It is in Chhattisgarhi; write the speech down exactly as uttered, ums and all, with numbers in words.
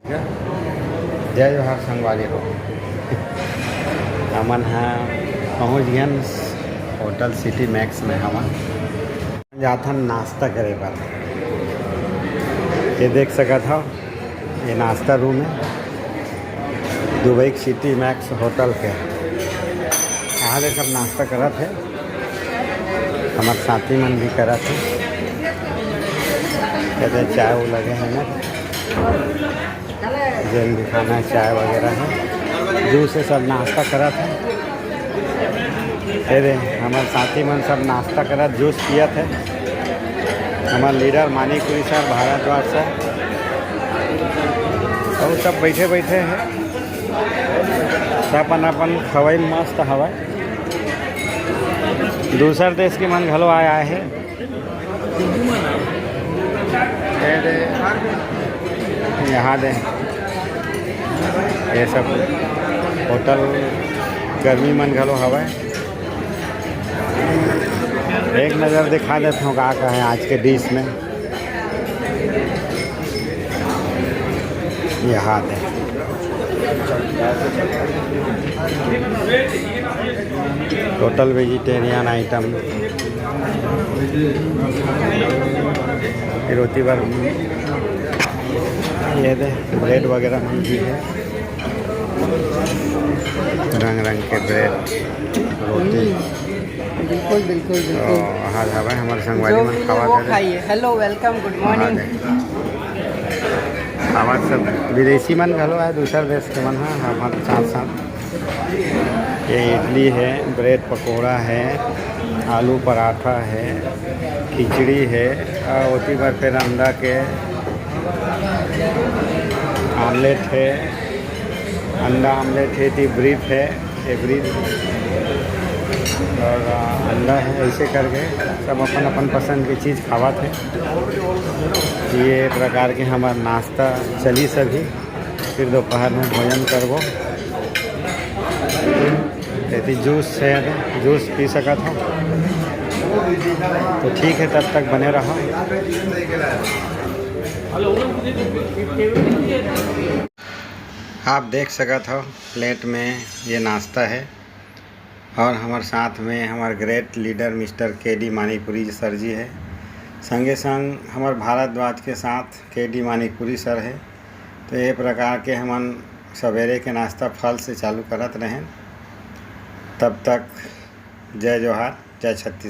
जय जोहार संगवारी हो। हमन ह पहुँच गेन होटल सिटी मैक्स में। हमन जाथन नाश्ता करे बर। ये देख सकत हव, ये नाश्ता रूम है दुबई के सिटी मैक्स होटल के। यहाँ ले सब नाश्ता करत है, हमारे साथी मन भी करत है। कहते चाय वो लगे हैं ना, जेन भी खाना है, चाय वगैरह है, जूस है, सब नाश्ता करत है। ये दे, हमारे साथी मन सब नाश्ता करत, जूस पियत है। हमारे leader Manikpuri sir, Bhardwaj sir, और सब बैठे बैठे हैं, सब अपन अपन खवाई मस्त हवा। दूसर देश के मन घलो आए आए हैं। ये दे, यहाँ दे, ये सब होटल गर्मी मन घलो हवय। एक नज़र दिखा देता हूँ का का है आज के डिश में। यहाँ दे, टोटल वेजिटेरियन आइटम। फिर ओती बर ये दे, ब्रेड वगैरह मन भी है, रंग रंग के ब्रेड, रोटी। बिल्कुल बिल्कुल तो बिल्कुल। हाल हवा हमारे संगवारी जो मन मिले खावा वो दे। खाइए। हेलो, वेलकम, गुड मॉर्निंग। आवाज सब विदेशी मन घलो है, दूसर देश के मन ह, हमर साथ साथ। ये इडली है, ब्रेड पकोड़ा है, आलू पराठा है, खिचड़ी है, और ओती बर फिर अंडा के आमलेट है, अंडा आमलेट है, टी ब्रीफ है, ये ब्रीफ और आ, अंडा है। ऐसे करके सब अपन अपन पसंद की चीज़ खावत है। ये प्रकार के हमार नाश्ता चली सभी, फिर दोपहर में भोजन करबो। यदि जूस है, जूस पी सकत हो तो ठीक है, तब तक बने रहो। आप देख सकत हो प्लेट में ये नाश्ता है और हमारे साथ में हमारे ग्रेट लीडर मिस्टर के डी मानिकपुरी सर जी है। संगे संग हमारे भारद्वाज के साथ के डी मानिकपुरी सर है। तो ये प्रकार के हमन सवेरे के नाश्ता फल से चालू करत रहें। तब तक जय जोहार, जय छत्तीसगढ़।